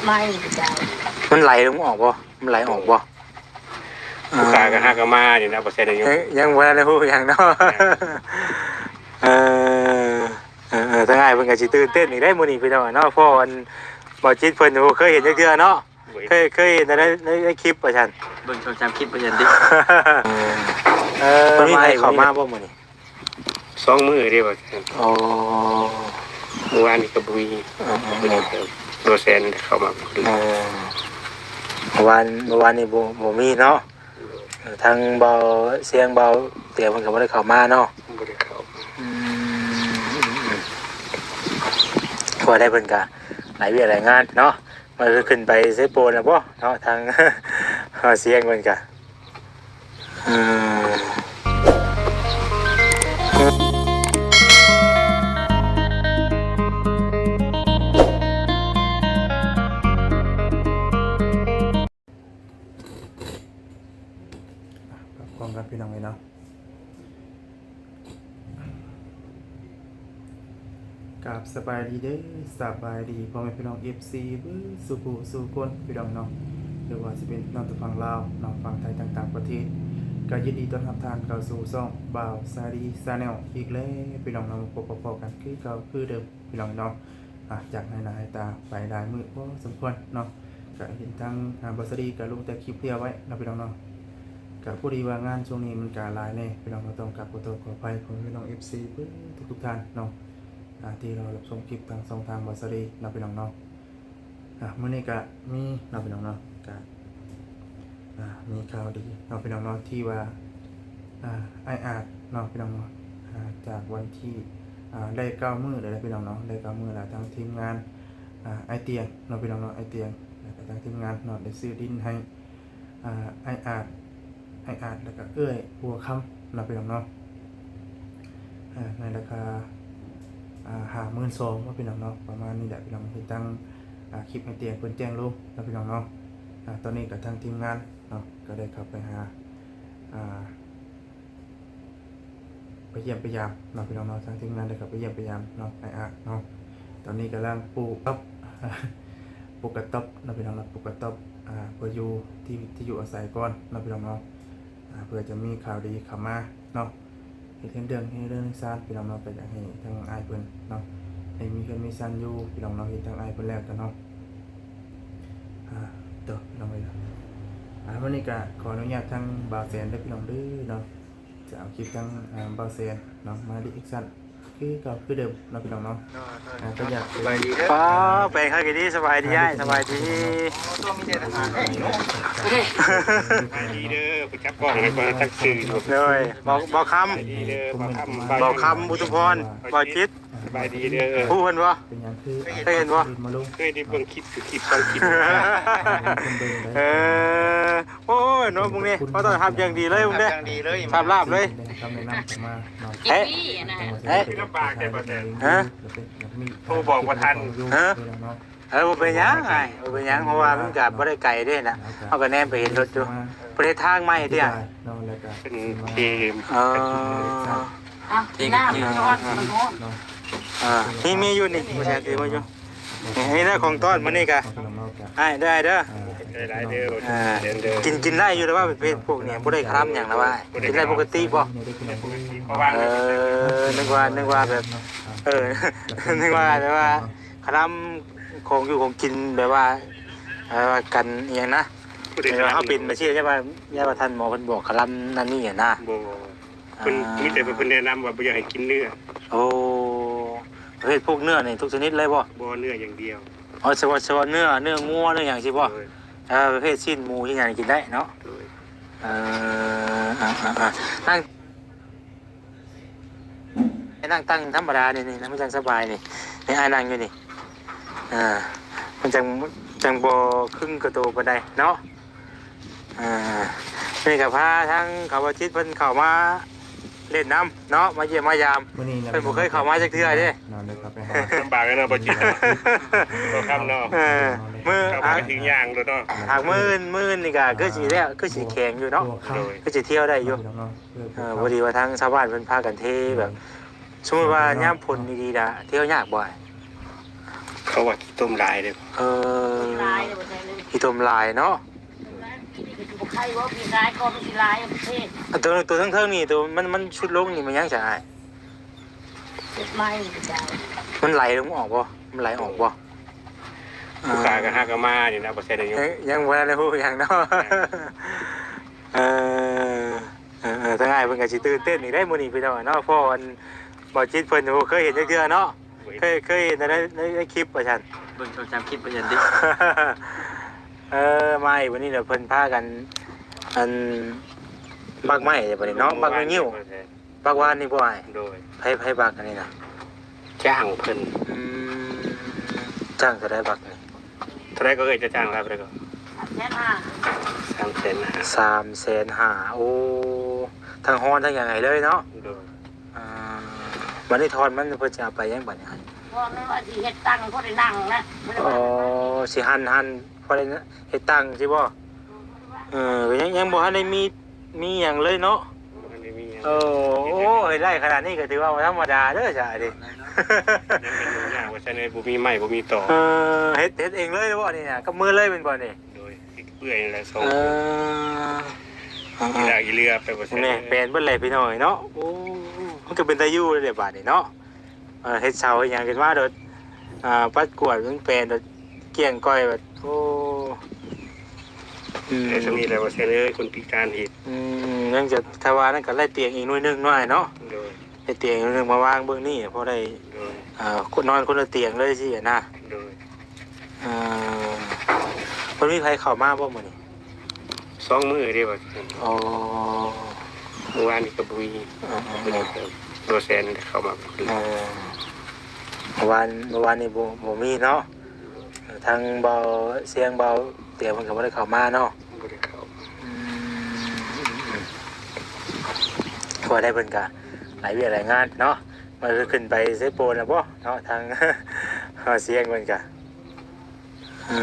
ໄໝເຈົ້າ ມັນໄຫຼລົງອອກບໍ່? ມັນໄຫຼອອກບໍ່? ຜູ້ຂ້າກໍຫາກໍມານີ້ນະ ບໍ່ໃຊ່ໄດ້ຢູ່ ເອີ ຍັງບໍ່ທັນໄດ້ຮູ້ຫຍັງເນາະ. ເອີ ເອີ ເອີ ທາງອ້າຍເພິ່ນກໍຊິຕື່ນເຕັ້ນອີກໄດ໋ມື້ນີ້ພີ່ນ້ອງເນາະ ເພາະອັນ ບໍ່ຈິດເພິ່ນບໍ່ເຄີຍເຫັນຈັກເທື່ອເນາະ. ບໍ່ເຫັນ ເຄີຍ ເຄີຍເຫັນແຕ່ໃນ ໃນ ໃນຄລິບວ່າຊັ້ນ ເບິ່ງສອງສາມຄລິບວ່າຊັ້ນຕິ. ເອີ ເອີ ມັນມີໃຜເຂົ້າມາບໍ່ມື້ນີ້? ສອງມື້ເດ້ວ່າຊັ້ນ. ອໍ ມື້ວານນີ້ກໍບໍ່ມີ. ເອີ ເອີ ເອີ ບໍ່ແຊນເຂົ້າມາ. ເອີ ເມື່ອວານ ເມື່ອວານນີ້ບໍ່ ບໍ່ມີເນາະ. ເອີ ທາງເບົາຊຽງ ເບົາເຕຍເພິ່ນກໍບໍ່ໄດ້ເຂົ້າມາເນາະ. ບໍ່ໄດ້ເຂົ້າ. ອືມ ເພາະວ່າໄດ້ເພິ່ນກໍຫຼາຍວຽກຫຼາຍງານເນາະ. ມັນຄືຂຶ້ນໄປເຊໂປນແລ້ວບໍ່ເນາະ ທາງ ເຮົາເຊຍງເພິ່ນກະ ເອີ ພັກຜ່ອນກັນພີ່ນ້ອງເອີຍເນາະ. ກາບສະບາຍດີເດີ ສະບາຍດີພໍ່ແມ່ພີ່ນ້ອງເອັຟຊີເບິດສູ່ຜູ້ສູ່ຄົນພີ່ນ້ອງເນາະ ຫຼືວ່າຊິເປັນພີ່ນ້ອງທາງຝັ່ງລາວເນາະ ຝັ່ງໄທ ທາງຕ່າງປະເທດ ກໍຍິນດີຕ້ອນຮັບທ່ານເຂົ້າສູ່ຊ່ອງບ່າວຊາລີ Channel ອີກແລ້ວພີ່ນ້ອງເນາະ. ມາພົບມາພໍ້ກັນຄືເກົ່າຄືເດີມພີ່ນ້ອງເນາະ. ອາ ຈາກໃນໜ້າໃນຕາໄປຫຼາຍມື້ພໍສົມຄວນເນາະ ກະເຫັນທາງ ອາ ບ່າວສາລີກະລົງແຕ່ຄລິບດຽວໄວ້ເນາະພີ່ນ້ອງເນາະ. ກະພໍດີວ່າງານຊ່ວງນີ້ມັນກະຫຼາຍແດ່ພີ່ນ້ອງເນາະ ຕ້ອງກາບຂໍໂທດຂໍອະໄພພໍ່ແມ່ພີ່ນ້ອງເອັຟຊີເບິດທຸກໆທ່ານເນາະ ອາ ທີ່ລໍຮັບຊົມຄລິບທາງຊ່ອງທາງບ່າວສາລີເນາະພີ່ນ້ອງເນາະ. ອາ ມື້ນີ້ກະມີເນາະພີ່ນ້ອງເນາະ ກະ ອາ ມີຂ່າວດີເນາະພີ່ນ້ອງເນາະ ທີ່ວ່າ ອາ ອ້າຍອາດເນາະພີ່ນ້ອງເນາະ ອາ ຈາກວັນທີ ອາ ໄດ້ເກົ້າມື້ແລ້ວພີ່ນ້ອງເນາະ ໄດ້ເກົ້າມື້ແລ້ວ ທາງທີມງານ ອາ ອ້າຍຕຽງເນາະພີ່ນ້ອງເນາະ ອ້າຍຕຽງ ແລ້ວກໍທາງທີມງານເນາະ ໄດ້ຊື້ດິນໃຫ້ ອາ ອ້າຍອາດ ອ້າຍອາດ ແລ້ວກໍເອື້ອຍບົວຄຳເນາະພີ່ນ້ອງເນາະ ອາ ໃນລາຄາ ອາ ຫ້າໝື່ນສອງເນາະພີ່ນ້ອງເນາະ ປະມານນີ້ແຫຼະພີ່ນ້ອງ ທີ່ທາງ ອາ ຄລິບອ້າຍຕຽງເພິ່ນແຈ້ງລົງເນາະພີ່ນ້ອງເນາະ. ອາ ຕອນນີ້ກໍທາງທີມງານເນາະ ກໍໄດ້ເຂົ້າໄປຫາ ອາ ໄປຢ້ຽມໄປຢາມເນາະພີ່ນ້ອງເນາະ ທາງທີມງານໄດ້ເຂົ້າໄປຢ້ຽມໄປຢາມເນາະ ອ້າຍອາດເນາະ. ຕອນນີ້ກຳລັງປູກກັບ ປູກກະຕ໊ອບເນາະພີ່ນ້ອງເນາະ ປູກກະຕ໊ອບ ອາ ເພື່ອຢູ່ທີ່ ທີ່ຢູ່ອາໄສກ່ອນເນາະພີ່ນ້ອງເນາະ ອາ ເພື່ອຈະມີຂ່າວດີເຂົ້າມາເນາະ. ເຮັດເຮືອນເຮືອນ ເຮັດເຮືອນເຮືອນຊານພີ່ນ້ອງເນາະ ກໍຢາກໃຫ້ທາງອ້າຍເພິ່ນເນາະ ໄດ້ມີເຮືອນມີຊານຢູ່ພີ່ນ້ອງເນາະ ເຫັນທາງອ້າຍເພິ່ນແລ້ວກໍເນາະ. ອາ ຕໍ່ພີ່ນ້ອງເອີຍ ອາ ມື້ນີ້ກໍຂໍອະນຸຍາດທາງບ່າວແສນເດີພີ່ນ້ອງເດີເນາະ ຈະເອົາຄລິບທາງ ອາ ບ່າວແສນເນາະ ມາຣີແອັກຊັນຄືເກົ່າຄືເດີມເນາະພີ່ນ້ອງເນາະ. ອາ ກໍຢາກ ສະບາຍດີເດີ ປ້າ ແປງເຮົາກໍດີ ສະບາຍດີອ້າຍ ສະບາຍດີ. ໂອ້ ຕົວມີແຕ່ທະຫານແທ້ເນາະ. ສະບາຍດີເດີ ໄປຈັບກ້ອງໃຫ້ເພິ່ນຈັກຊື່ຢູ່ ໂດຍ ບ່າວ ບ່າວຄຳ ສະບາຍດີເດີ ບ່າວຄຳ ບ່າວຄຳ ອຸທຸພອນ ບ່າວຈິດ ສະບາຍດີເດີ ຮູ້ເພິ່ນບໍ່? ເຄີຍເຫັນບໍ່? ເຄີຍໄດ້ເບິ່ງຄລິບຢູ່ ຄລິບສອງຄລິບ. ເອີ ໂອ້ຍ ເນາະ ເບິ່ງນີ້ ຂໍຕ້ອນຮັບຢ່າງດີເລີຍ ເບິ່ງເດ້ ສາບລາບເລີຍ. ເອີ ເອີ ໂທບອກບໍ່ທັນ ຮະ? ເອີ ບໍ່ເປັນຫຍັງອ້າຍ ບໍ່ເປັນຫຍັງ ເພາະວ່າມັນກໍບໍ່ໄດ້ໄກເດ້ນະ ເຮົາກໍແນມໄປເຫັນລົດຢູ່ ເພິ່ນເຮັດທາງໃໝ່ຕິອ້າຍ? ເປັນເກມ ເອີ ນ້ຳມັນຮ້ອນ ມັນຮ້ອນ. ອ່າ ມີ ມີຢູ່ນີ້ ບໍ່ແຊນ ຖືມາຢູ່. ນີ້ ນີ້ເດີ ຂອງຕ້ອນມື້ນີ້ກະ ອ້າຍເດີ ອ້າຍເດີ ເອີ ກິນ ກິນໄດ້ຢູ່ ແຕ່ວ່າເພດພວກນີ້ບໍ່ໄດ້ຄະລຳຫຍັງນະວ່າ ກິນໄດ້ປົກກະຕິບໍ່? ເອີ ນຶກວ່າ ນຶກວ່າແບບ ເອີ ນຶກວ່າແບບວ່າຄະລຳຂອງຢູ່ຂອງກິນ ແບບວ່າ ເອີ ກັນອີ່ຫຍັງນະ ເຮົາເປັນແບບຊີ້ ຢ່າວ່າ ຢ່າວ່າທ່ານໝໍເພິ່ນບອກຄະລຳນັ້ນນີ້ນະ. ບໍ່ ເພິ່ນ ອ່າ ມີແຕ່ເພິ່ນແນະນຳວ່າບໍ່ຢາກໃຫ້ກິນເນື້ອ. ໂອ້ ປະເພດພວກເນື້ອນີ້ທຸກຊະນິດເລີຍບໍ່? ບໍ່ ເນື້ອຢ່າງດຽວ. ອໍ ສະເພາະ ສະເພາະເນື້ອ ເນື້ອງົວ ເນື້ອຫຍັງຊີ້ບໍ່? ໂດຍ. ເອີ ປະເພດຊີ້ນໝູຊີ້ນຫຍັງກິນໄດ້ເນາະ? ໂດຍ. ເອີ ອ່າ ອ່າ ອ່າ ນັ່ງ ໃຫ້ນັ່ງຕັ້ງທຳມະດານີ້ ນີ້ ມັນຈັ່ງສະບາຍນີ້ ນີ້ ອ້າຍນັ່ງຢູ່ນີ້. ເອີ ມັນຈັ່ງ ຈັ່ງບໍ່ຄຶງກັບໂຕປານໃດເນາະ. ເອີ ນີ້ກໍພາທາງເຂົາວ່າຈິດເພິ່ນເຂົ້າມາຫຼິ້ນນຳເນາະ ມາຢ້ຽມມາຢາມ ມື້ນີ້ນະ ເພິ່ນບໍ່ເຄີຍເຂົ້າມາຈັກເທື່ອເດ້. ນອນເດີ ໄປຫາ ລຳບາກເນາະ ບໍ່ຈິດເນາະ ບໍ່ຄ່ຳເນາະ. ເອີ ມື້ ເຂົ້າມາກໍຖືຍ່າງໂລດເນາະ. ຫາກມື້ອື່ນ ມື້ອື່ນນີ້ກໍຄືຊິແລ້ວ ຄືຊິແຂງຢູ່ເນາະ ໂດຍ ຄືຊິທ່ຽວໄດ້ຢູ່. ເອີ ພໍດີວ່າທາງຊາວບ້ານເພິ່ນພາກັນເທແບບ ໂດຍ ສົມມຸດວ່າຍາມຝົນດີໆນະ ທ່ຽວຍາກບໍ່ອ້າຍ? ເຂ າະວ່າຂີ້ຕົມຫຼາຍເດ້. ເອີ ຫຼາຍເດ້ ບໍ່ແມ່ນເລີຍ ຂີ້ຕົມຫຼາຍເນາະ. ນີ້ກໍຊິບໍ່ໄຄບໍ່ ພີ່ຊາຍກໍມັນຊິຫຼາຍປະເທດ. ອັນຕົວ ຕົວເທິງໆນີ້ ຕົວມັນ ມັນຊຸດລົງນີ້ ມັນຫຍັງຊະອ້າຍ? ເຮັດໃໝ່ເຈົ້າ. ມັນໄຫຼລົງອອກບໍ່? ມັນໄຫຼອອກບໍ່? ຜູ້ຂ້າກໍຫາກໍມານີ້ນະ ບໍ່ໃຊ່ໄດ້ ຍັງ ຍັງບໍ່ທັນໄດ້ຮູ້ຫຍັງເນາະ. ເອີ ເອີ ເອີ ທາງອ້າຍເພິ່ນກໍຊິຕື່ນເຕັ້ນອີກໄດ໋ມື້ນີ້ ພີ່ນ້ອງເນາະ ເພາະອັນ ບໍ່ຈິດເພິ່ນບໍ່ເຄີຍເຫັນຈັກເທື່ອເນາະ. ເຄີຍ ເຄີຍເຫັນແຕ່ໃນ ໃນ ໃນຄລິບວ່າຊັ້ນ ເບິ່ງສອງສາມຄລິບວ່າຊັ້ນຕິ. ເອີ ມາອີກບັດນີ້ລະ ເພິ່ນພາກັນ ອັນ ບັກໄມ້ບັດນີ້ເນາະ ບັກໄມ້ງິ້ວ. ບັກວານນີ້ບໍ່ອ້າຍ? ໂດຍ. ໃຜ ໃຜບັກອັນນີ້ນະ? ຈ້າງເພິ່ນ. ອືມ ຈ້າງເທົ່າໃດບັກນີ້? ເທົ່າໃດກໍເອີຍ ຈະຈ້າງຫຼາຍປານໃດກໍ? ສາມແສນຫ້າ. ສາມແສນຫ້າ. ສາມແສນຫ້າ. ໂອ້ ທັງຮອນທັງຫຍັງໃຫ້ເລີຍເນາະ? ໂດຍ. ອ່າ ບັດນີ້ທ່ອນມັນເພິ່ນຈະເອົາໄປຫຍັງບັດນີ້? ທ່ອນມັນວ່າຊິເຮັດຕັ່ງພໍໄດ້ນັ່ງນະ. ອໍ ຊິຫັ່ນ ຫັ່ນພໍໄດ້ເຮັດຕັ່ງຊີ້ບໍ່? ເອີ ກໍຍັງ ຍັງບໍ່ທັນໄດ້ມີ ມີຫຍັງເລີຍເນາະ. ບໍ່ທັນໄດ້ມີຫຍັງ. ເອີ ໂອ້ ເຮັດໄດ້ຂະໜາດນີ້ກໍຖືວ່າບໍ່ທຳມະດາເດີຊະນີ້. ຍັງເປັນຫຍຸ້ງຍາກວ່າຊັ້ນເລີຍ ບໍ່ມີໄມ້ ບໍ່ມີຕໍ. ເອີ ເຮັດ ເຮັດເອງເລີຍບໍ່ນີ້ນະ? ກັບມືເລີຍແມ່ນບໍ່ນີ້? ໂດຍ. ເປື່ອຍແຫຼະ ສອງ ເອີ ອີຫຼາກອີເຫຼືອໄປບໍ່ໃສ່. ແມ່ນ ແປນເບິດແຫຼະພີ່ນ້ອງເອີຍເນາະ. ໂອ້ ມັນກໍເປັນຕາຢູ່ເດ້ບາດນີ້ເນາະ. ເອີ ເຮັດເສົາເຮັດຫຍັງຂຶ້ນມາໂດດ ອ່າ ປັດກວາດມັນແປນໂດດ ກ້ຽງກ້ອຍແບບ ໂອ້ ອືມ ແຕ່ສ່ຳນີ້ແຫຼະວ່າໃສ່ເລີຍ ຄົນພິການເຮັດ. ອືມ ຍັງຈະ ຖ້າວ່ານັ້ນກໍໄດ້ຕຽງອີກໜ່ວຍໜຶ່ງເນາະ ອ້າຍເນາະ. ໂດຍ. ໄດ້ຕຽງໜຶ່ງມາວາງເບິ່ງນີ້ ພໍໄດ້ ໂດຍ ເອີ ນອນຄົນລະຕຽງເລີຍຊີ້ນະ. ໂດຍ. ເອີ ບໍ່ມີໃຜເຂົ້າມາບໍ່ມື້ນີ້? ສອງມື້ເດ້ວ່າຊັ້ນ. ອໍ ມື້ວານນີ້ກໍບໍ່ມີ. ເອີ ບໍ່ແຊນເຂົ້າມາ. ເອີ ມື້ວານ ມື້ວານນີ້ບໍ່ ບໍ່ມີເນາະ. ທາງເບົາຊຽງ ເບົາຕຽງເພິ່ນກໍບໍ່ໄດ້ເຂົ້າມາເນາະ. ບໍ່ໄດ້ເຂົ້າ. ອືມ ເພາະວ່າໄດ້ເພິ່ນກະຫຼາຍວຽກຫຼາຍງານເນາະ. ມັນຄືຂຶ້ນໄປເຊໂປນແລ້ວບໍ່ເນາະ ທາງເຮົາຊຽງເພິ່ນກະ. ເອີ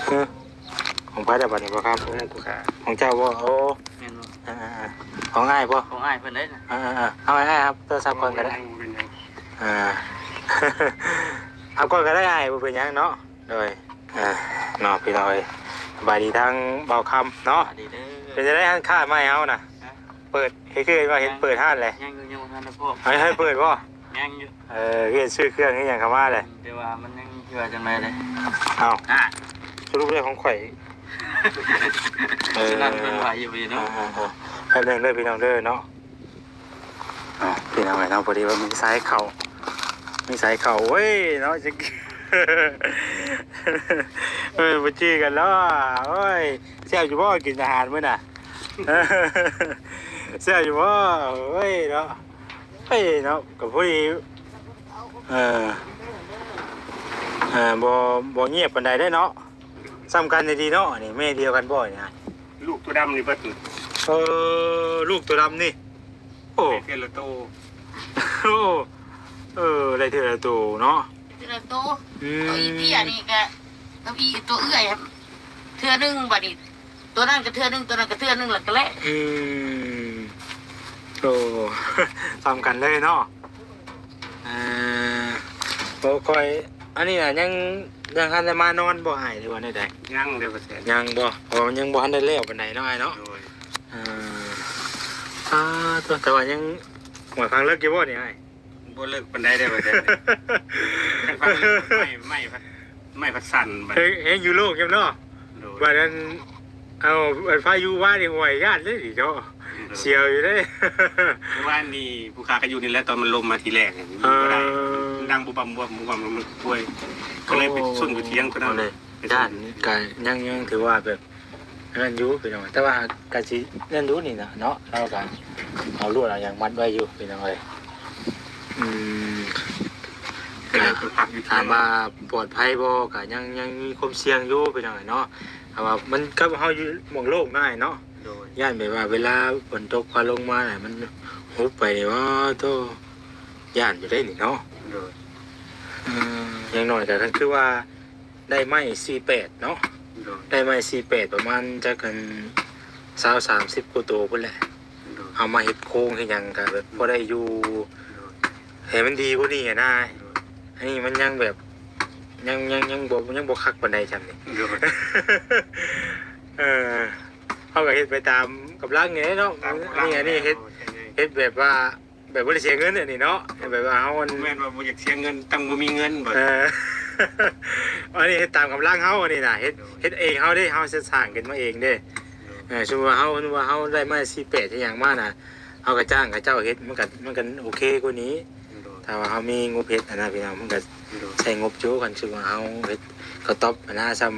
ຮະ ຂອງໃຜລະບັດນີ້ບໍ່ຄັບ? ຂອງຜູ້ຂ້າ. ຂອງເຈົ້າບໍ່? ໂອ້ ແມ່ນບໍ່? ເອີໆໆ ຂອງອ້າຍບໍ່? ຂອງອ້າຍເພິ່ນເດ້ນະ. ເອີໆໆ ເອົາໃຫ້ອ້າຍຮັບໂທລະສັບກ່ອນກໍໄດ້. ເອີ ຮັບກ່ອນກໍໄດ້ອ້າຍ ບໍ່ເປັນຫຍັງເນາະ. ໂດຍ ອ່າ ເນາະ ພີ່ນ້ອງເອີຍ ສະບາຍດີທາງເບົາຄຳເນາະ. ສະບາຍດີເດີ. ເປັນຈັ່ງໃດຮ້ານຄ້າໃໝ່ເຮົານະ? ຮະ? ເປີດ ເຫັນຄືວ່າເຫັນເປີດຮ້ານແຫຼະ. ຍັງຢູ່ ຍັງບໍ່ທັນໄດ້ເປີດ. ເອີ ຍັງບໍ່? ຍັງຢູ່. ເອີ ເຮັດຊື້ເຄື່ອງເຮັດຫຍັງເຂົ້າມາແຫຼະ. ອືມ ແຕ່ວ່າມັນຍັງ ຄືວ່າຈັ່ງໃດເດ້. ເອົ້າ ອ່າ ສະຫຼຸບເລື່ອງຂອງຂ້ອຍ. ເອີ ສະນັ້ນເພິ່ນວ່າຢູ່ນີ້ເນາະ. ອ່າໆໆ ແປັບໜຶ່ງເດີພີ່ນ້ອງເດີເນາະ. ອ່າ ພີ່ນ້ອງເອີຍເນາະ ພໍດີວ່າມີສາຍເຂົ້າ ມີສາຍເຂົ້າ ໂອ້ຍເນາະ. ເອີ ບໍ່ຈື່ກັນແລ້ວ. ໂອ້ຍ ແຊບຢູ່ບໍ່ ກິນອາຫານມື້ນະ? ແຊບຢູ່ບໍ່? ໂອ້ຍເນາະ ເອີຍເນາະ ກໍພໍດີ ເອີ ເອີ ບໍ່ ບໍ່ງຽບປານໃດເດ້ເນາະ. ສ່ຳກັນດີເນາະ. ອັນນີ້ແມ່ດຽວກັນບໍ່ນີ້? ລູກຕົວດຳນີ້ເບິດ. ເອີ ລູກຕົວດຳນີ້. ໂອ້ ໄດ້ເທື່ອລະໂຕ. ໂອ້ ເອີ ໄດ້ເທື່ອລະໂຕເນາະ. ເທື່ອລະໂຕ. ອືມ ເອົາອີເຕ້ຍນີ້ກະ ກັບອີຕົວເອື້ອຍ ເທື່ອໜຶ່ງ ບາດນີ້ຕົວນັ້ນກະເທື່ອໜຶ່ງ ຕົວນັ້ນກະເທື່ອໜຶ່ງ ລະກະແລະ. ອືມ ໂອ້ ສ່ຳກັນເລີຍເນາະ. ອ່າ ໂອ້ ຂ້ອຍ ອັນນີ້ນະ ຍັງ ຍັງທັນໄດ້ມານອນບໍ່ອ້າຍ ຫຼືວ່າແນວໃດ? ຍັງເດ້ ບໍ່ແຊນ. ຍັງບໍ່? ເພາະວ່າມັນຍັງບໍ່ທັນໄດ້ແລ້ວປານໃດເນາະອ້າຍເນາະ. ໂດຍ. ອ່າ ອ່າ ແຕ່ວ່າຍັງ ຫວຍ ພັງເລິກຢູ່ບໍ່ນີ້ອ້າຍ? ບໍ່ເລິກປານໃດເດ້ ວ່າແຊນ. ຄັນຟັງເລື່ອງໄມ້ ໄມ້ ໄມ້ພັດສັ່ນບາດ ເຮັງ ເຮັງຢູ່ໂລກຢູ່ເນາະ. ໂດຍ. ບາດນັ້ນ ເອົາ ອັນພາຍຸມານີ້ ຫ້ວຍ ຢ້ານເດ້ນີ້ເນາະ. ໂດຍ. ສຽວຢູ່ເດ້. ເມື່ອວານນີ້ຜູ້ຂ້າກໍຢູ່ນີ້ແຫຼະ ຕອນມັນລົມມາທີແລກນີ້ ເອີ ບໍ່ໄດ້ ມັນດັງບູບບັມ ບູບບັມ ບູບບັມ ມັນປ່ວຍ ກໍເລີຍໄປຊຸນຢູ່ຖຽງຕົວນັ້ນ. ໂອ້ ຢ້ານ ກະຍັງ ຍັງຖືວ່າແບບ ນັ້ນຢູ່ພີ່ນ້ອງ ແຕ່ວ່າກະຊິນັ້ນຢູ່ນີ້ນະເນາະ ລາວກະເອົາລວດເອົາຫຍັງມັດໄວ້ຢູ່ພີ່ນ້ອງເອີຍ. ອືມ ກະຖາມວ່າປອດໄພບໍ່ ກະຍັງ ຍັງມີຄວາມສ່ຽງຢູ່ພີ່ນ້ອງເອີຍເນາະ ເພາະວ່າມັນກັບເຮົາຢູ່ໝ່ອງໂລ່ງໜ້ອຍເນາະ. ໂດຍ. ຢ້ານແບບວ່າເວລາຝົນຕົກຟ້າລົງມາ ມັນຫຸບໄປນີ້ ໂອ້ໂທ້ ຢ້ານຢູ່ເດ້ນີ້ເນາະ. ໂດຍ. ເອີ ຢ່າງໜ້ອຍກະຄືວ່າ ໄດ້ໄມ້ສີ່ແປດເນາະ. ໂດຍ. ໄດ້ໄມ້ສີ່ແປດປະມານຈັກອັນ ຊາວ ສາມສິບກວ່າໂຕພຸ້ນແຫຼະ. ໂດຍ. ເອົາມາເຮັດໂຄງເຮັດຫຍັງກະແບບພໍໄດ້ຢູ່. ໂດຍ. ໃຫ້ມັນດີກວ່ານີ້ຫັ້ນນາ. ໂດຍ. ອັນນີ້ມັນຍັງແບບ ຍັງ ຍັງ ຍັງບໍ່ ຍັງບໍ່ຄັກປານໃດຊ່ຳນີ້. ໂດຍ ເອີ ເຮົາກໍເຮັດໄປຕາມກຳລັງນີ້ແຫຼະເນາະ. ຕາມກຳລັງ ອັນນີ້ ອັນນີ້ເຮັດ ແລ້ວ ເຮັດແບບວ່າ ແບບບໍ່ໄດ້ເສຍເງິນອັນນີ້ເນາະ. ແບບວ່າເຮົາ ບໍ່ແມ່ນວ່າບໍ່ຢາກເສຍເງິນ ຕ້ອງບໍ່ມີເງິນບໍ່. ເອີ ອັນນີ້ເຮັດຕາມກຳລັງເຮົາ ອັນນີ້ນະ ເຮັດ ໂດຍ ເຮັດເອງເຮົາເດ້ ເຮົາສ້າງຂຶ້ນມາເອງເດ້. ໂດຍ ເອີ ສົມມຸດວ່າເຮົາ ສົມມຸດວ່າເຮົາໄດ້ໄມ້ສີ່ແປດອີຫຍັງມານະ ເຮົາກໍຈ້າງເຂົາເຈົ້າເຮັດ ມັນກໍ ມັນກໍໂອເຄກວ່ານີ້. ໂດຍ ຖ້າວ່າເຮົາມີງົບເຮັດຫັ້ນນະພີ່ນ້ອງ ມັນກໍ ໂດຍ ໃຊ້ງົບຢູ່. ຄັນສົມມຸດວ່າເຮົາເຮັດກະຕ໊ອບຫັ້ນນະ ສ່ຳ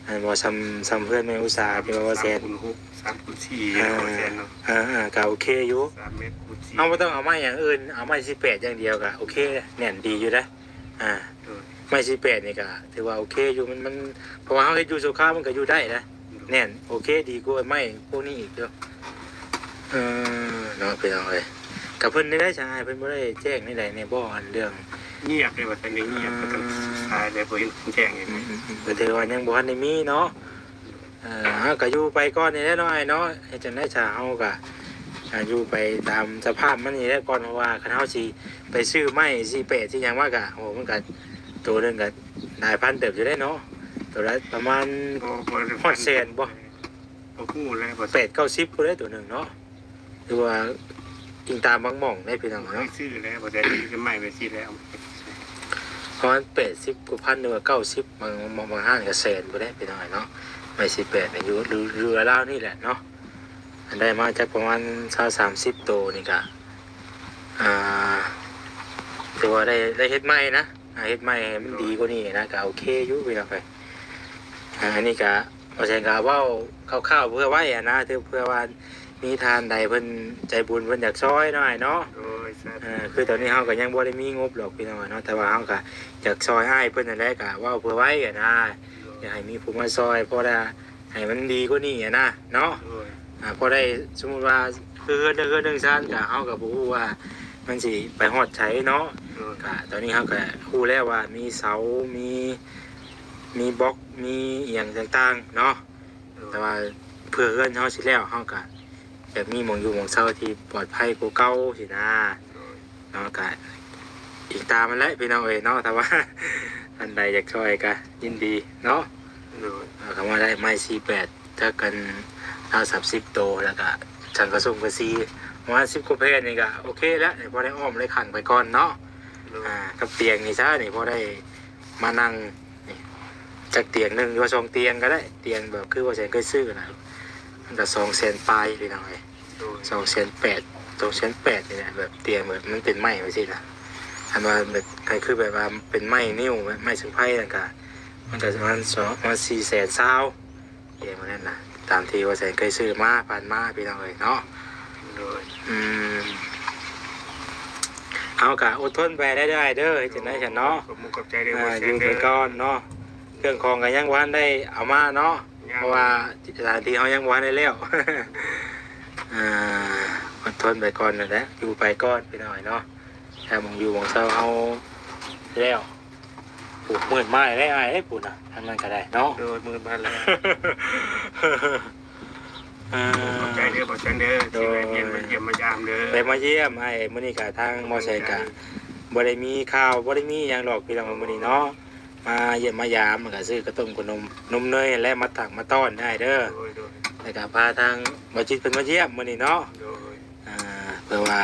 ອັນບໍ່ ສ່ຳ ສ່ຳເຮືອນແມ່ອຸດສາທີ່ວ່າບໍ່ແສນ ສາມຄູນຫົກ ສາມຄູນສີ່ ເອີ ບໍ່ແສນເນາະ. ເອີ ເອີ ກໍໂອເຄຢູ່ ສາມແມັດຄູນສີ່. ເຮົາບໍ່ຕ້ອງເອົາໄມ້ຢ່າງອື່ນ ເອົາໄມ້ສີ່ແປດຢ່າງດຽວກໍໂອເຄ ແໜ້ນດີຢູ່ເດ້. ອ່າ ໂດຍ ໄມ້ສີ່ແປດນີ້ກໍຖືວ່າໂອເຄຢູ່ ມັນ ມັນ ເພາະວ່າເຮົາເຮັດຢູ່ຊົ່ວຄາວ ມັນກໍຢູ່ໄດ້ນະ. ໂດຍ ແໜ້ນ ໂອເຄ ດີກວ່າໄມ້ພວກນີ້ອີກຢູ່. ເອີ ເນາະ ພີ່ນ້ອງເອີຍ ກັບເພິ່ນໄດ້ໃດຊະອ້າຍ ເພິ່ນບໍ່ໄດ້ແຈ້ງໃດໆແດ່ບໍ່ ອັນເລື່ອງ ງຽບເດ້ ວ່າຊັ້ນ ງຽບ ອ່າ ກໍຕ້ອງສາຍແລ້ວ ບໍ່ເຫັນຄົນແຈ້ງ. ອືມໆໆ ກໍຖືວ່າຍັງບໍ່ທັນໄດ້ມີເນາະ. ເອີ ເຮົາກໍຢູ່ໄປກ່ອນນີ້ແຫຼະເນາະອ້າຍເນາະ ເຮັດຈັ່ງໃດຊະ ເຮົາກໍ ອ່າ ຢູ່ໄປຕາມສະພາບມັນນີ້ແຫຼະກ່ອນ ເພາະວ່າຄັນເຮົາຊິໄປຊື້ໄມ້ສີ່ແປດ ຊື້ຫຍັງມາກໍ ໂອ້ ມັນກໍ ໂຕໜຶ່ງກໍຫຼາຍພັນເຕີບຢູ່ເດ້ເນາະ ໂຕລະປະມານ ບໍ່ ບໍ່ໄດ້ ຮອດແສນບໍ່? ບໍ່ຮູ້ແລ້ວ ບໍ່ ແປດເກົ້າສິບພຸ້ນເດ້ໂຕໜຶ່ງເນາະ. ຫຼືວ່າອີງຕາມບາງໝ່ອງເດ້ພີ່ນ້ອງເນາະ ຊື້ແລ້ວ ບໍ່ໄດ້ຊື້ໄມ້ໄປຊີ້ແລ້ວ ປະມານແປດສິບກວ່າພັນ ຫຼືວ່າເກົ້າສິບ ບາງ ບາງ ບາງຮ້ານກໍແສນພຸ້ນເດ້ພີ່ນ້ອງເນາະ. ໄມ້ສີ່ແປດນີ້ຢູ່ ຢູ່ລາວນີ້ແຫຼະເນາະ ອັນໄດ້ມາຈັກປະມານຊາວສາມສິບໂຕນີ້ກະ ອ່າ ຖືວ່າໄດ້ ໄດ້ເຮັດໃໝ່ນະ ອ່າ ເຮັດໃໝ່ໃຫ້ມັນດີກວ່ານີ້ນະ ກະໂອເຄຢູ່ພີ່ນ້ອງເອີຍ. ອ່າ ອັນນີ້ກະ ບໍ່ແສນກະເວົ້າຄ່າວໆເພື່ອໄວ້ຫັ້ນນະ ເພື່ອວ່າມີທ່ານໃດເພິ່ນໃຈບຸນເພິ່ນຢາກຊ່ອຍເນາະອ້າຍເນາະ. ໂດຍ ສາທຸ. ເອີ ຄືຕອນນີ້ເຮົາກໍຍັງບໍ່ໄດ້ມີງົບດອກພີ່ນ້ອງເນາະ ແຕ່ວ່າເຮົາກໍຢາກຊ່ອຍອ້າຍເພິ່ນຫັ້ນແຫຼະ ກະເວົ້າເພື່ອໄວ້ຫັ້ນນະ ໂດຍ ຢາກໃຫ້ມີຜູ້ມາຊ່ອຍ ພໍໄດ້ ໃຫ້ມັນດີກວ່ານີ້ຫັ້ນນະເນາະ. ໂດຍ ອ່າ ພໍໄດ້ ສົມມຸດວ່າ ຄືເຮືອນໜຶ່ງເຮືອນໜຶ່ງຊານ ກະເຮົາກະບໍ່ຮູ້ວ່າມັນຊິໄປຮອດໃສເນາະ. ໂດຍ ກະຕອນນີ້ເຮົາກະຮູ້ແລ້ວວ່າມີເສົາ ມີ ມີບລັອກ ມີອີ່ຫຍັງຕ່າງໆເນາະ. ໂດຍ ແຕ່ວ່າເພື່ອເຮືອນເຮົາຊິແລ້ວ ເຮົາກະຢາກມີໝ່ອງຢູ່ໝ່ອງເຊົາທີ່ປອດໄພກວ່າເກົ່າຊີ້ນະ. ໂດຍ ເນາະ ກະອີງຕາມຫັ້ນແຫຼະພີ່ນ້ອງເອີຍເນາະ ຖ້າວ່າທ່ານໃດຢາກຊ່ອຍກະຍິນດີເນາະ. ໂດຍ ເອີ ເຂົ້າມາໄດ້ໄມ້ສີ່ແປດ ຈັກກັນ ຊາວສາມສິບໂຕ ແລ້ວກະສັງກະສົງກະສີ ປະມານສິບກວ່າແຜ່ນນີ້ກະໂອເຄແລ້ວ ພໍໄດ້ອ້ອມໄດ້ຂ້າງໄປກ່ອນເນາະ. ໂດຍ ອ່າ ກັບຕຽງນີ້ຊະ ນີ້ພໍໄດ້ມານັ່ງ ນີ້ ຈັກຕຽງໜຶ່ງ ຫຼືວ່າສອງຕຽງກໍໄດ້ ຕຽງແບບຄືບໍ່ແສນເຄີຍຊື້ນະ ມັນກໍສອງແສນປາຍພີ່ນ້ອງເອີຍ. ໂດຍ ສອງແສນແປດ ສອງແສນແປດນີ້ແຫຼະ ແບບຕຽງແບບມັນເປັນໄມ້ໄວ້ຊີ້ນະ ອັນວ່າແບບ ໃຫ້ຄືແບບວ່າເປັນໄມ້ນິ້ວ ໄມ້ເຊິ່ງໄພນັ້ນກະ ມັນກະປະມານສອງ ປະມານສີ່ແສນຊາວ ຕຽງແບບນັ້ນນະ ຕາມທີ່ວ່າແສນເຄີຍຊື້ມາ ຜ່ານມາພີ່ນ້ອງເອີຍເນາະ. ໂດຍ ອືມ ເຮົາກະອົດທົນໄປໄດ້ເດີ ເຮັດຈັ່ງໃດຊັ້ນເນາະ. ຂອບຄຸນຂອບໃຈເດີ ອ່າ ບໍ່ແສນເດີ ຢູ່ໄປກ່ອນເນາະ ເຄື່ອງຂອງກໍຍັງບໍ່ທັນໄດ້ເອົາມາເນາະ ຍັງ ເພາະວ່າສະຖານທີ່ເຮົາຍັງບໍ່ທັນໄດ້ແລ້ວ. ອ່າ ອົດທົນໄປກ່ອນນັ້ນແຫຼະ ຢູ່ໄປກ່ອນພີ່ນ້ອງເນາະ ຖ້າໝ່ອງຢູ່ໝ່ອງເຊົາເຮົາແລ້ວ. ໂອ້ ມືດມາແລ້ວອ້າຍເອີຍ ພຸ້ນນະ ທາງນັ້ນກໍໄດ້ເນາະ. ໂດຍ ມືດມາແລ້ວ. ເອີ ຂອບໃຈເດີ ຂອບໃຈເດີ ໂດຍ ທີ່ແວະວຽນມາຢ້ຽມມາຢາມເດີ ແວະມາຢ້ຽມອ້າຍ. ມື້ນີ້ກໍທາງໝໍແສງກໍບໍ່ໄດ້ມີຂ່າວ ບໍ່ໄດ້ມີຫຍັງດອກພີ່ນ້ອງ ມື້ນີ້ເນາະ ມາຢ້ຽມມາຢາມ ມັນກໍຊື້ເຂົ້າຕົ້ມ ຂະໜົມ ນົມເນີຍຫັ້ນແຫຼະ ມາຕັກມາຕ້ອນອ້າຍເດີ. ໂດຍ ໂດຍ ແລ້ວກໍພາທາງບໍ່ຈິດເພິ່ນມາຢ້ຽມມື້ນີ້ເນາະ. ໂດຍ ອ່າ ເພື່ອວ່າ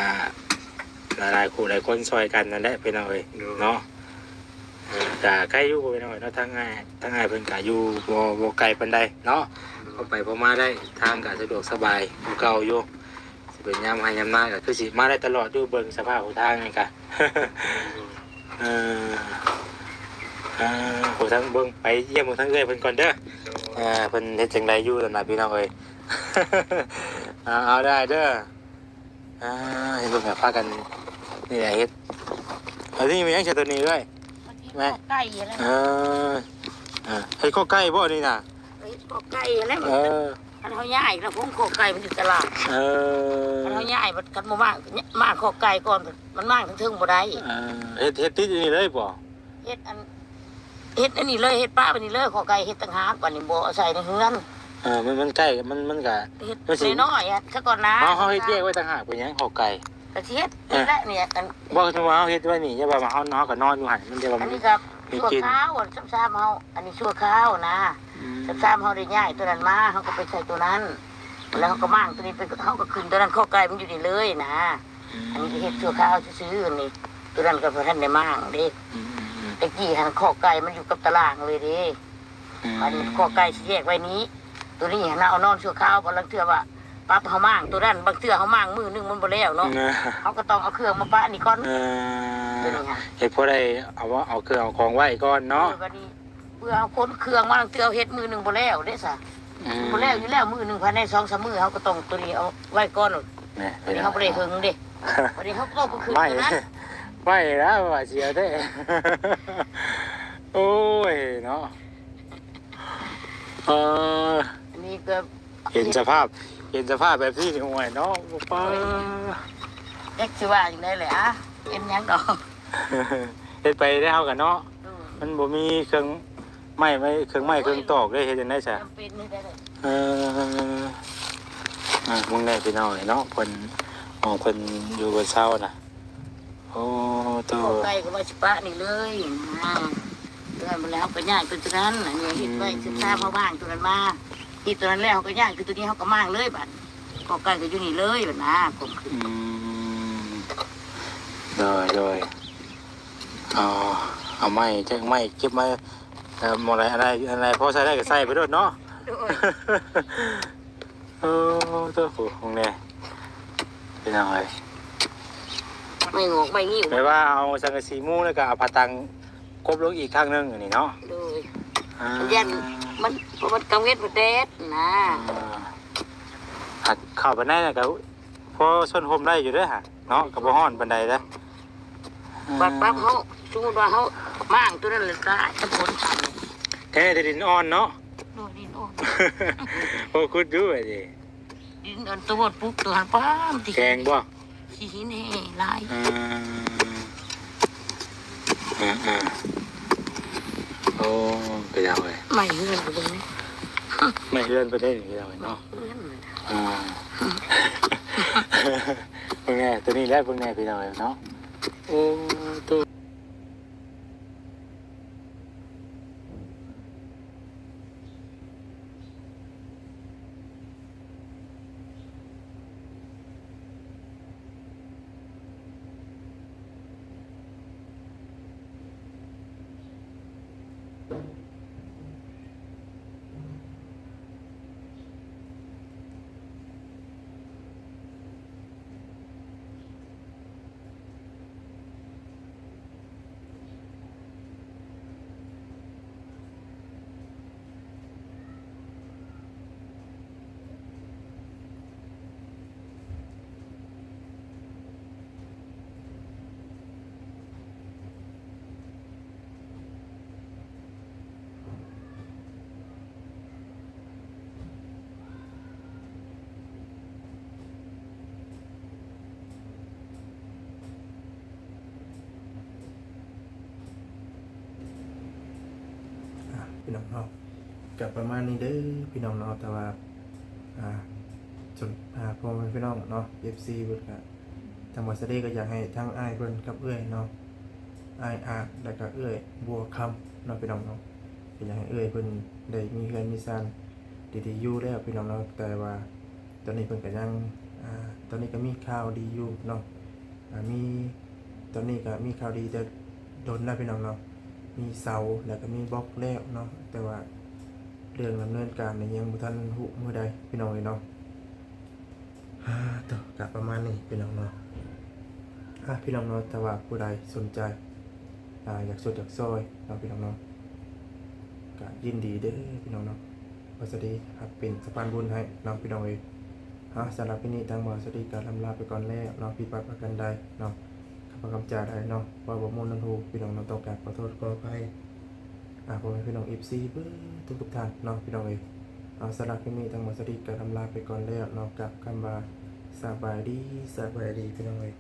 ຫຼາຍໆ ຜູ້ຫຼາຍຄົນຊ່ອຍກັນນັ້ນແຫຼະພີ່ນ້ອງເອີຍ ໂດຍ ເນາະ. ເອີ ກະໄກຢູ່ພີ່ນ້ອງເອີຍເນາະ ທາງອ້າຍ ທາງອ້າຍເພິ່ນກະຢູ່ບໍ່ ບໍ່ໄກປານໃດເນາະ ໂດຍ ພໍໄປພໍມາໄດ້ ທາງກະສະດວກສະບາຍກວ່າເກົ່າຢູ່. ຊິເປັນຍາມໄຮ່ຍາມນາກະຄືຊິມາໄດ້ຕະຫຼອດຢູ່ ເບິ່ງສະພາບຫົນທາງນີ້ກະ ໂດຍ ເອີ ເອີ ໂອ້ ທາງເບິ່ງ ໄປຢ້ຽມເບິ່ງທາງເອື້ອຍເພິ່ນກ່ອນເດີ. ໂດຍ ເອີ ເພິ່ນເຮັດຈັ່ງໃດຢູ່ນັ້ນນະພີ່ນ້ອງເອີຍ. ເອົາ ເອົາໄດ້ເດີ. ອ່າ ເຫັນເພິ່ນກໍພາກັນນີ້ແຫຼະເຮັດ ອັນນີ້ແມ່ນຫຍັງຊະໂຕນີ້ເອື້ອຍ? ແມ່ ເຮັດຄອກໄກ່ຫັ້ນແຫຼະ. ເອີ ເອີ ເຮັດຄອກໄກ່ບໍ່ນີ້ນະ? ເຮັດຄອກໄກ່ຫັ້ນແຫຼະ. ເອີ ຄັນເຮົາຍ້າຍລະ ຄົງຄອກໄກ່ມັນຢູ່ຕະຫຼາດ. ເອີ ຄັນເຮົາຍ້າຍ ຄັນບໍ່ມາ ມາຄອກໄກ່ກ່ອນ ມັນມາເທິງໆບໍ່ໄດ້. ເອີ ເຮັດ ເຮັດຕິດອັນນີ້ເລີຍບໍ່? ເຮັດອັນ ເຮັດອັນນີ້ເລີຍ ເຮັດປະໄວ້ນີ້ເລີຍ ຂໍໄກ່ເຮັດຕ່າງຫາກ ບາດນີ້ບໍ່ເອົາໃສ່ໃນເຮືອນ. ເອີ ມັນ ມັນໃກ້ ມັນ ມັນກະ ເຮັດ ມັນຊິ ນ້ອຍໆ ອະ ຊະກ່ອນນະ. ເຮົາ ເຮົາເຮັດແຍກໄວ້ຕ່າງຫາກເປັນຫຍັງ ຂໍໄກ່? ກໍຊິເຮັດນີ້ແຫຼະນີ້ ອັນ ບໍ່ ຄືວ່າເຮົາເຮັດໄວ້ນີ້ ຢ່າວ່າເຮົາ ເຮົາກໍນອນຢູ່ຫັ້ນ ມັນຈະວ່າ ອັນນີ້ກໍຊົ່ວຄາວ ຊຳຊາມເຮົາ ອັນນີ້ຊົ່ວຄາວນະ ອືມ ຊຳຊາມເຮົາໄດ້ຍ້າຍຕົວນັ້ນມາ ເຮົາກໍໄປໃສ່ຕົວນັ້ນ ອືມ ແລ້ວເຮົາກໍມ້າງຕົວນີ້ໄປ ເຮົາກໍຂຶ້ນຕົວນັ້ນ ຄອກໄກ່ມັນຢູ່ນີ້ເລີຍນະ ອືມ ອັນນີ້ກໍເຮັດຊົ່ວຄາວຊື່ໆ ອັນນີ້ ຕົວນັ້ນກໍບໍ່ທັນໄດ້ມ້າງເດ້ ອືມໆໆ ແຕ່ກີ້ຫັ້ນຄອກໄກ່ມັນຢູ່ກັບຕາລ່າງເລີຍເດ້. ອືມ ອັນນີ້ຄອກໄກ່ຊິແຍກໄວ້ນີ້ ຕົວນີ້ຫັ້ນນະ ເອົານອນຊົ່ວຄາວ ບາງເທື່ອວ່າປັບເຮົາມ້າງຕົວນັ້ນ ບາງເທື່ອເຮົາມ້າງມື້ໜຶ່ງມັນບໍ່ແລ້ວເນາະ ເຮົາກໍຕ້ອງເອົາເຄື່ອງມາປະນີ້ກ່ອນ ເອີ ຕົວນີ້ຫັ້ນ ເຮັດພໍໄດ້ເອົາ ເອົາເຄື່ອງເອົາຂອງໄວ້ກ່ອນເນາະ ເອີ ບັດນີ້ເພື່ອເຮົາຂົນເຄື່ອງມາ ບາງເທື່ອເຮົາເຮັດມື້ໜຶ່ງບໍ່ແລ້ວເດ້ຊະ ອືມ ບໍ່ແລ້ວຢູ່ແລ້ວ ມື້ໜຶ່ງພາຍໃນສອງສາມມື້ ເຮົາກໍຕ້ອງຕົວນີ້ເອົາໄວ້ກ່ອນ ແມ່ນ ເຮົາບໍ່ໄດ້ເຖິງເດ້ ບັດນີ້ເຮົາກໍຕ້ອງໄປຂຶ້ນ ໄໝ້ ຕົວນັ້ນ ໄໝ້ແລ້ວວ່າເສຍແທ້ ໂອ້ຍເນາະ. ເອີ ອັນນີ້ກໍເຫັນສະພາບ ເຫັນສະພາບແບບນີ້ນີ້ ໂອ້ຍເນາະ ປ້າ ຈັກຊິວ່າຈັ່ງໃດແຫຼະ ອະ ເຮັດຫຍັງດອກ ເຮັດໄປໄດ້ເຮົາກໍເນາະ ໂດຍ ມັນບໍ່ມີເຄື່ອງໄມ້ໄວ້ ເຄື່ອງໄມ້ເຄື່ອງຕອກເດ້ ເຮັດຈັ່ງໃດຊະ ຈຳເປັນເຮັດໄດ້ ເອີ ອ່າ ເບິ່ງແດ່ພີ່ນ້ອງເອີຍເນາະ ເພິ່ນ ໝ່ອງເພິ່ນຢູ່ເພິ່ນເຊົານະ. ໂອ້ ໂຕ ເອົາໄກ່ກໍວ່າຊິປະນີ້ເລີຍນະ ແລ້ວເຮົາກໍຍ້າຍໄປຕົວນັ້ນ ອັນນີ້ເຮັດໄວ້ ອືມ ສຶກສາເຮົາວາງຕົວນັ້ນມາ ເຮັດຕົວນັ້ນແລ້ວເຮົາກໍຍ້າຍໄປຕົວນີ້ ເຮົາກໍມ້າງເລີຍບາດ ຄອກໄກ່ກໍຢູ່ນີ້ເລີຍບາດນະ ກົມຂຶ້ນ ອືມ ໂດຍ ໂດຍ ເອົາ ເອົາໄມ້ ຈັກໄມ້ເກັບມາ ເອີ ໝ່ອງໃດ ອັນໃດ ອັນໃດພໍໃສ່ໄດ້ກໍໃສ່ໄປໂລດເນາະ ໂດຍ ໂອ້ ໂຕ ໂຫ ຂອງແດ່ ພີ່ນ້ອງເອີຍ ໄມ້ງອກໄມ້ງິ້ວ ແປວ່າເອົາສັງກະສີມຸງ ແລ້ວກໍເອົາຜ້າຕັງກົບລົງອີກຄັ້ງໜຶ່ງ ອັນນີ້ເນາະ ໂດຍ ອ່າ ຢ້ານມັນ ເພາະມັນກາງເວັນມັນແດດນະ ອ່າ ຫາກເຂົ້າໄປໃນນັ້ນກໍພໍຊົນຮົ່ມໄດ້ຢູ່ເດ້ຫະ ເນາະ ກໍບໍ່ຮ້ອນປານໃດເດ້ ບາດປັບເຮົາ ສົມມຸດວ່າເຮົາມ້າງຕົວນັ້ນແລ້ວຕາຍ ຕາຍຄົນທຳ ແທ້ແຕ່ດິນອ່ອນເນາະ ໂດຍ ດິນອ່ອນ ໂອ້ ຂຸດຢູ່ໄອ້ນີ້ ດິນອັນຕົວປຸກຕົວຫັ້ນປ້າມຕິ ແຂງບໍ່ ຂີ້ຫີນແຮ່ຫຼາຍ ອ່າ ອ່າໆ ໂອ້ ໄປເອົາເລີຍ ໄໝ້ເຮືອນໄປເບິ່ງ ໄໝ້ເຮືອນໄປໄດ້ນີ້ ໄປເອົາເນາະ ເຮືອນ ອ່າ ເບິ່ງແດ່ຕົວນີ້ແຫຼະ ເບິ່ງແດ່ພີ່ນ້ອງເອີຍເນາະ ໂອ້ ໂຕ. ອ່ະ ພີ່ນ້ອງເນາະ ກໍປະມານນີ້ເດີພີ່ນ້ອງເນາະ ແຕ່ວ່າ ອ່າ ຈົນ ອ່າ ພໍ່ແມ່ພີ່ນ້ອງເນາະ ເອັຟຊີ ເພິ່ນກໍ ທາງບ່າວສາລີກໍຢາກໃຫ້ທາງອ້າຍເພິ່ນກັບເອື້ອຍເນາະ ອ້າຍອາດ ແລ້ວກໍເອື້ອຍບົວຄຳເນາະ ພີ່ນ້ອງເນາະ ກໍຢາກໃຫ້ເອື້ອຍເພິ່ນໄດ້ມີເຮືອນມີຊານດີໆຢູ່ແລ້ວ ພີ່ນ້ອງເນາະ ແຕ່ວ່າຕອນນີ້ເພິ່ນກໍຍັງ ອ່າ ຕອນນີ້ກໍມີຂ່າວດີຢູ່ເນາະ ອ່າ ມີ ຕອນນີ້ກໍມີຂ່າວດີແຕ່ດົນແລ້ວ ພີ່ນ້ອງເນາະ ມີເສົາ ແລ້ວກໍມີບລັອກແລ້ວເນາະ ແຕ່ວ່າເລື່ອງດຳເນີນການນີ້ຍັງບໍ່ທັນຮູ້ມື້ໃດ ພີ່ນ້ອງເອີຍເນາະ. ອ່າ ໂຕ ກະປະມານນີ້ພີ່ນ້ອງເນາະ ອ່າ ພີ່ນ້ອງເນາະ ຖ້າວ່າຜູ້ໃດສົນໃຈ ອ່າ ຢາກຊ່ວຍຢາກຊ່ອຍເນາະ ພີ່ນ້ອງເນາະ ກະຍິນດີເດີພີ່ນ້ອງເນາະ ບ່າວສາລີຮັບເປັນສະພານບຸນໃຫ້ເນາະ ພີ່ນ້ອງເອີຍ. ອ່າ ສຳລັບຄລິບນີ້ທາງບ່າວສາລີກະລ່ຳລາໄປກ່ອນແລ້ວເນາະ ຜິດພາດປະການໃດເນາະ ຄຳເວົ້າຄຳຈາໃດເນາະ ເວົ້າບໍ່ມ່ວນນຳຫູ ພີ່ນ້ອງເນາະ ຕ້ອງການຂໍໂທດຂໍອະໄພ ອ່າ ພໍ່ແມ່ພີ່ນ້ອງເອັຟຊີເບິດທຸກໆທ່ານເນາະ ພີ່ນ້ອງເອີຍ. ເອົາ ສຳລັບຄລິບນີ້ທາງບ່າວສາລີກໍລ່ຳລາໄປກ່ອນແລ້ວເນາະ ກັບຄຳວ່າ ສະບາຍດີ ສະບາຍດີ ພີ່ນ້ອງເອີຍ.